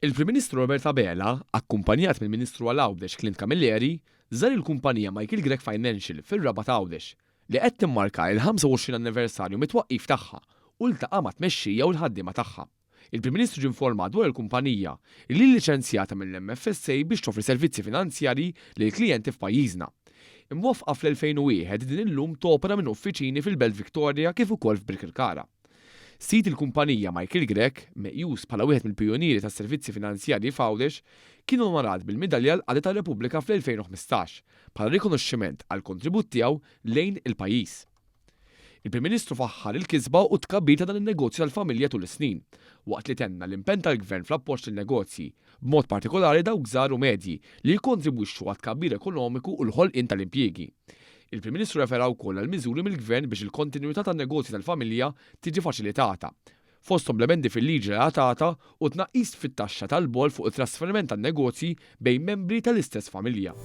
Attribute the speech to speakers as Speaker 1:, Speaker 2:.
Speaker 1: Il-Prim Ministru Robert Abela, akkumpanjat mill-Ministru għal Għawdex Clint Camilleri, żar il-kumpanija Michael Grech Financial fir-Rabat Għawdex, li qed timmarka il-25 anniversarju mit-twaqqif tagħha u ltaqa' mat-tmexxija u l-ħaddiema tagħha. Il-Prim Ministru ġie informat dwar il-kumpanija, li hi liċenzjata mill-MFSA biex toffri servizzi finanzjarji lill-klijenti f'pajjiżna. Imwaffqa fl-2001, din illum topera minn uffiċini fil-Belt Victoria kif ukoll f'Birkirkara. Sid il-kumpanija Michael Grech, meqjus bħala wieħed mill-pijunieri tas-servizzi finanzjarji f'Għawdex, kien onorat bil-Midalja l-Qadi tar-Repubblika fl-2015 bħala rikonoxximent għall-kontribut tiegħu lejn il-pajjiż. Il-Prim Ministru faħħar il-kisba u t-tkabbir ta' dan in-negozju tal-familja tul is-snin, waqt li tenna l-impenn tal-Gvern fl-appoġġ lin-negozji, b'mod partikolari dawk żgħar u medji li jikkontribwixxu għat-tkabbir ekonomiku u l-ħolqien tal-impjiegi. Il-Prim Ministru refera wkoll għal miżuri mill-Gvern biex il-kontinwità tan-negozji tal-familja tiġi faċilitata, fosthom bl-emendi fil-liġi relatata u tnaqqis fit-taxxa tal-boll fuq it-trasferiment tan-negozji bejn membri tal-istess familja.